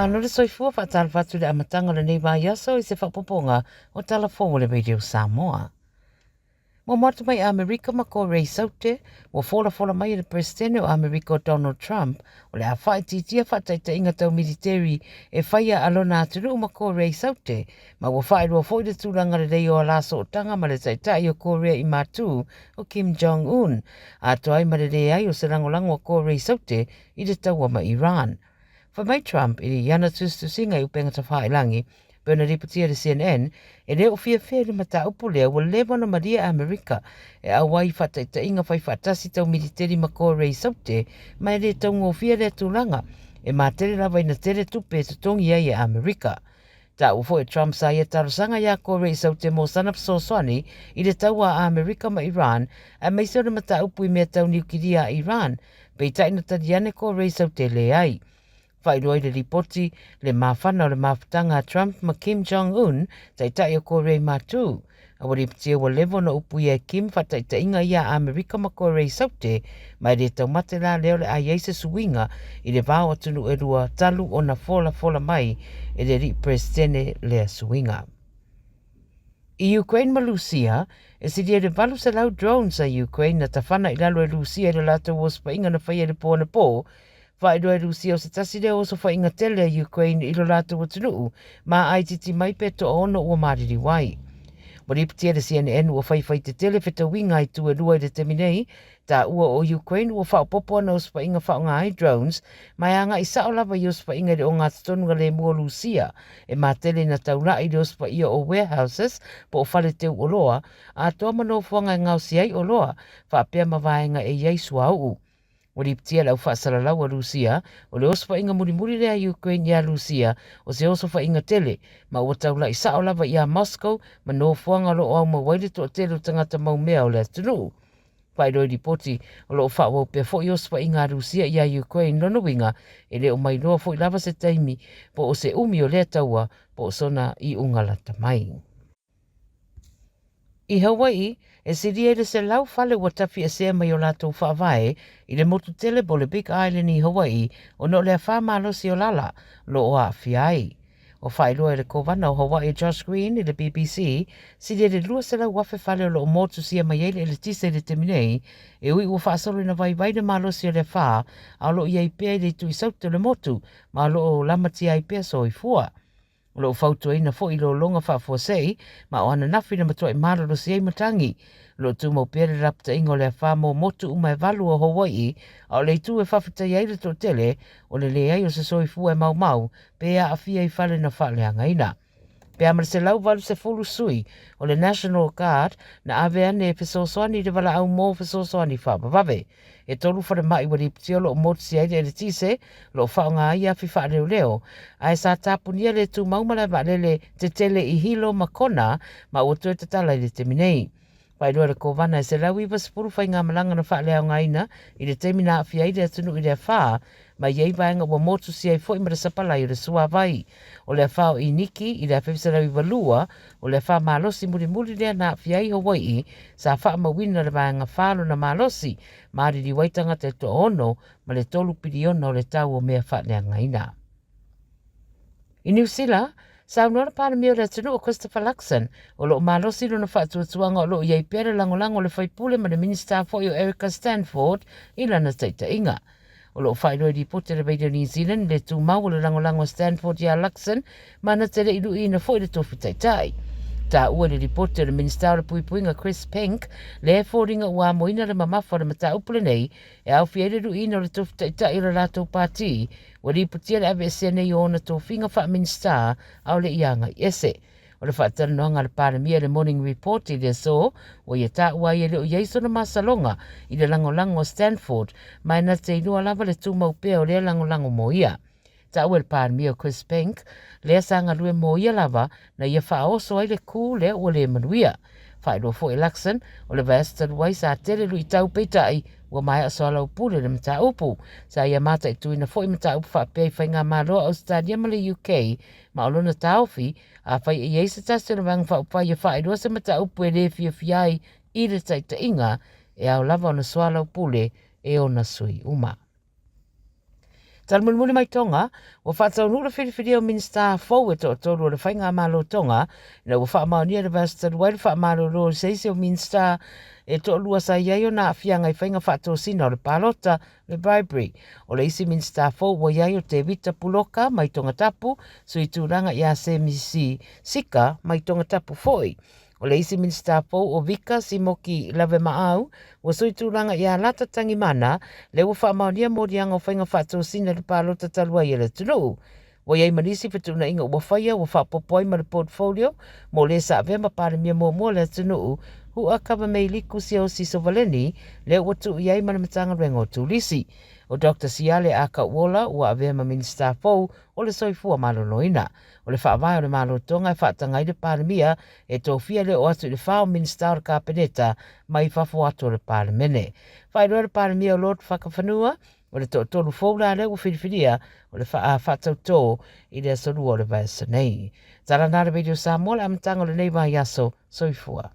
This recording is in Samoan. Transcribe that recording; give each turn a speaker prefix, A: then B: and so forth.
A: Malo le soifua faatalofa atu i le amataga o lenei vaiaso i se faaopoopoga o Tala Fou o le Radio Samoa. Muamua atu mai Amerika ma Korei Saute, ua folafola mai e le Peresetene o Amerika o Donald Trump o le a faaitiitia faataitaiga tau militeri e faia a lona atunuu ma Korei Saute, ma ua faailoa foi le tulaga lelei o ala sootaga ma le taitai o Korea i Matu o Kim Jong Un, atoa ai ma le leai o se lagolago a Korei Saute i le taua ma Iran. Fai mai Trump i ana tusitusiga i upega tafailangi, pei ona lipotia e le CNN, e le o fiafia i le mataupu lea ua leva ona malie a Amerika e auai i faataitaiga fai faatasi tau militeri ma Korei Saute, ma e le taugofie lea tulaga, e matele lava ina tele tupe e totogi ai e Amerika. Taua foi e Trump sa ia talosaga iā Korei Saute mo sana fesoasoani i le taua a Amerika ma Iran, aemaise o le mataupu i mea tau niukilia a Iran, peitai na tali ane Korei Saute leai. Faailoa i le lipoti le mafana o le mafutaga a Trump ma Kim Jong Un, taitai o Korei Matu. A ua lipotia ua leva ona upuia e Kim faataitaiga ia a Amerika ma Korei Saute, ma e le taumate la lea o le a i ai se suiga i le va o atunuu e lua talu ona folafola mai e le alii Peresetene lea suiga. I Ukraine ma Lusia, e silia i le 800 drones a Ukraine na tafana i lalo e Lusia i le latou osofaiga na faia i le po anapō. Faailoa e Rusia o se tasi lea o osofaiga tele a Ukraine i lo latou atunuu ma a itiiti mai pe toaono ua maliliu ai. Ua lipotia e le CNN ua faifai tetele fetauiga a itu e lua i le taimi nei, taua o Ukraine ua faaopoopo ana osofaiga faaaoga ai drones ma e agai sao lava i osofaiga i le ogatotonu lemu o Rusia e matele ina taulai i le osofaia o warehouses po o fale teu oloa atoa ma nofoaga e gaosi ai oloa faapea ma vaega e i ai suauu. Ua lipotia le au faasalalau a Rusia, o le osofaiga mulimuli lea a Ukraine iā Rusia, o se osofaiga tele, ma ua taulai sao lava iā Moscow ma nofoaga o lo o aumau ai le toatele o tagata mau mea o le atunuu. Faailoa i lipoti, o lo o faaauau pea foi osofaiga a Rusia iā Ukraine, lona uiga, e le o mailoa foi lava se taimi po o se umi o lea taua po o sona iuga lata mai. I Hawai'i, e silia i le 100 fale ua tafiesea mai o latou faavae i le motu tele po o le Big Island i Hawai'i ona o le afa malosi o lala o lo o aafia ai. Ua faailoa e le Kovana o Hawaii Josh Green i le BBC, silia i le 200,000 fale o lo o motusia mai ai le eletise i le taimi nei, e ui ua faasolo ina vaivai le malosi o le afa, a o lo o i ai pea i le itu i Saute o le motu ma o lo o lamatia ai pea soifua. O lo o fautuaina foi lologa faafuasei ma o ananafi na matuai malolosi ai matagi. O lo o tumau pea le lapataiga o le afa mo motu uma e valu o Hawai'i, a o le itu e faafetaia ai le toatele, o le leai o se soifua e maumau pe aafia i fale na faaleagaina. Pe a ma le 180 sui o le National Guard na ave ane e fesoasoani i le valaau mo fesoasoani faavavave. E tolu falemai ua lipotia o lo o motusia ai le eletise, o lo o faaaoga ai afi faaleoleo, ae sa tapunia le tumau malae vaalele tetele i Hilo ma Kona ma ua toe tatala i le taimi nei. Faailoa e le Kovana e 190 faigamalaga na faaleaogaina i le taimi na aafia ai le atunuu i le afa, ma i ai vaega ua motusia ai foi ma le sapalai o le suavai. O le afa o Iniki i le 1992, o le afa malosi mulimuli lea na aafia ai Hawai'i, sa faamauina le vaega fa lona malosi, ma aliliu ai tagata e toaono ma le tolu piliona o le tau o mea faaleagaina. I Niu Sila, saunoa le Palemia o le atunuu o Christopher Luxon, o lo o malosi lona faatuatuaga o lo o i ai pea le lagolago a le faipule ma le Minisita foi o Erica Stanford i lana taitaiga. O lo o faailoa i lipoti a le Radio New Zealand le tumau o le lagolago a Stanford iā Luxon ma na te le i luiina foi le tofi taitai. Taua i le lipoti o le Minisita o le Puipuiga Chris Penk lea e foliga ua amoina le mamafa o le mataupu lenei e aofia ai le luiina o le tofi taitai o le latou pati ua lipotia le aveesea nei o ona tofiga faa-Minisita a o le i agai ese. O le faatalanoaga a le Palemia i le Morning Report i le aso, ua ia taua ai e le o i ai sona masaloga i le lagolago a Stanford, ma e na te iloa lava le tumau pea o lea lagolago mo ia. Taua e le Palemia o Chris Penk, lea sa galue mo ia lava, na ia faaoso ai le kū lea ua le manuia. Faailoa foi e Luxon, o le vaiaso talu ai sa tele luitau peitai ua maea soalaupule le mataupu. Sa ia mataituina foi mataupu faapea i faigamalo a Ausetalia ma le UK, ma o lona taofi, afai e i ai se tasi o le Vaega Faaupufai e faailoa se mataupu e le fiafia ai i le taitaiga, e ao lava ona soalaupule e ona sui uma. Tala mulimuli mai Tonga, ua faataunuu le filifilia o Minisita fou e toatolu o le Faigamalo Tonga, ina ua faamaonia i le vaiaso talu ai le faamalolo o se isi o Minisita e toalua sa i ai ona aafiaga i faiga faatosina o le palota, le bribery. O le isi Minisita fou ua i ai o Tevita Puloka mai Tongatapu, sui tulaga ia Semisi Sika mai Tongatapu foi. O le isi Minisita fou o Vika Simoki Lavemaau ua sui tulaga ia Lata Tangimana, lea ua faamaonia moliaga o faiga faatosina i le palota talu ai a le atunuu. Ua i ai ma nisi fetuunaiga ua faia ua faaopoopo ai ma le portfolio mo le sa avea ma Palemia muamua o le atunuu, Hu'akavameiliku Siaosi Sovaleni, lea ua tuu i ai ma le Matagaluega o Turisi. O Doctor Siale Akauola ua avea ma Minisita fou o le Soifua Maloloina. O le faavae o le Malo Tonga e faataga ai le Palemia e tofia le oo atu i le fa o Minisita o le Kapeneta mai fafo atu o le Palemene. Faailoa e le Palemia o Lord Fakafanua, o le toatolu fou la lea ua filifilia o le faatautō i le aso lua o le vaiaso nei. Tala na le Radio Samoa le amataga o lenei vaiaso. Soifua.